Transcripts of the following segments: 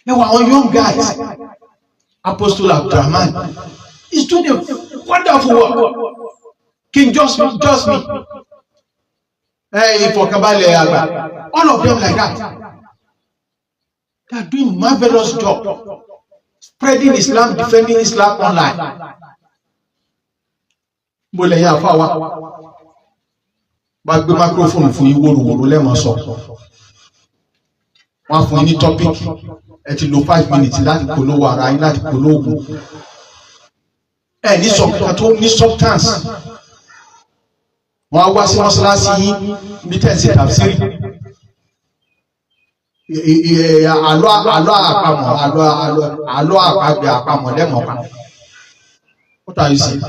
Ẹ wọ àwọn young guys, Apostle Abdulrahman is doing a wonderful work. King Just Just Me, ẹ ìfọ̀kànbalẹ̀ àgbà, all of them like that, they are doing marvelous job spreading Islam, defending Islam online. Mo lẹ́yìn àfa wa bá gbé microphone fún yín, wóróworó lẹ́mọ̀ sọ. Wọ́n á fún yín ní topic, ẹ ti lo 5 minutes láti polówó ara yín, láti polówó oògùn. Ẹ ní sọ kankan tó ní substance. Wọ́n á wá sí mọ́ṣáláṣí yín níbi tẹ́ ẹ̀ ń ṣe tafsiri, àlọ́ àpamọ̀, àlọ́ àpagbè àpamọ̀ lẹ́mọ̀ pa. What are you saying?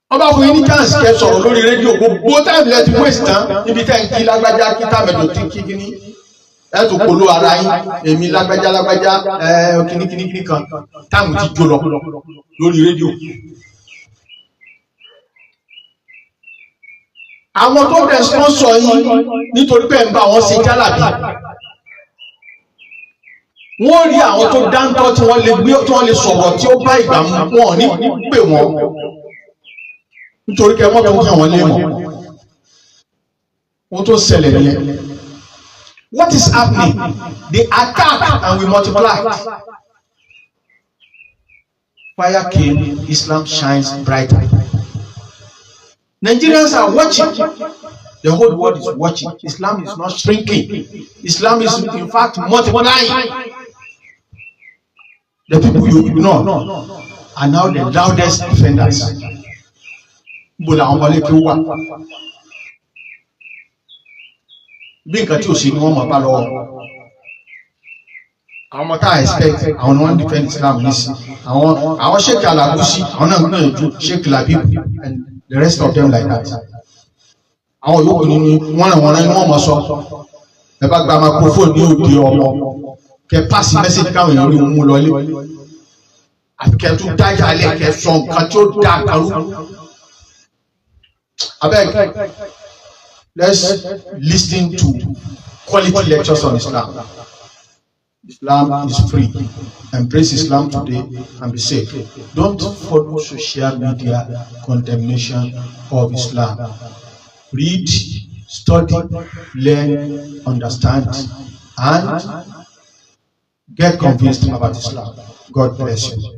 Wọ́n bá fún yín ní chance kẹ́ sọ̀rọ̀ lórí rédíò, gbogbo time lẹ ti waste tán níbi tẹ́ ń kí lágbájá, kí tàmẹ̀dò, tí kí kíní, ẹ tún polówó ara yín, èmi lágbájá lágbájá, ẹ kíní kíní kíní kan, time ti jó lọ lórí rédíò. Àwọn tó dẹ̀ sponsor yín, nítorí pé ń bá wọn ṣe jálàbí, wọ́n rí àwọn tó dáńtọ́ tí wọ́n lè gbé, tí wọ́n lè sọ̀rọ̀ tí ó bá ìgbà mu, wọn ò ní pè wọ́n nítorí kẹ́ wọ́n tó hàn wọ́n lé mọ̀. Ohun tó ṣẹlẹ̀ nìyẹn. What is happening? They attack and we multiply. Fire came, Islam shines brighter. Nigerians are watching. The whole world is watching. Islam is not shrinking. Islam is in fact multiplying. The people you ignore are now the loudest defenders. Níbo làwọn ọmọlé kí ó wà? Bí nǹkan tí ò sí ni wọ́n mọ̀ bá lọ́wọ́. Àwọn ọmọ tá a expect, àwọn ni wọ́n defend Islam nísì. Àwọn Sheikh Alabusi, àwọn náà ń gbìyànjú, Sheikh Labib and the rest of them like that. Àwọn yòókù nínú wọ́n ràn wọ́n rán ni wọ́n mọ̀ sọ. Ẹ bá gba microphone ní òde ọmọ, kẹ pass message káwọn èèyàn rí mú lọlé. Àfi kẹ tún dájà lẹ, kẹ sọ nǹkan tí ó dá kan rú. Abeg, let's listen to quality lectures on Islam. Islam is free. Embrace Islam today and be safe. Don't follow social media condemnation of Islam. Read, study, learn, understand, and get convinced about Islam. God bless you.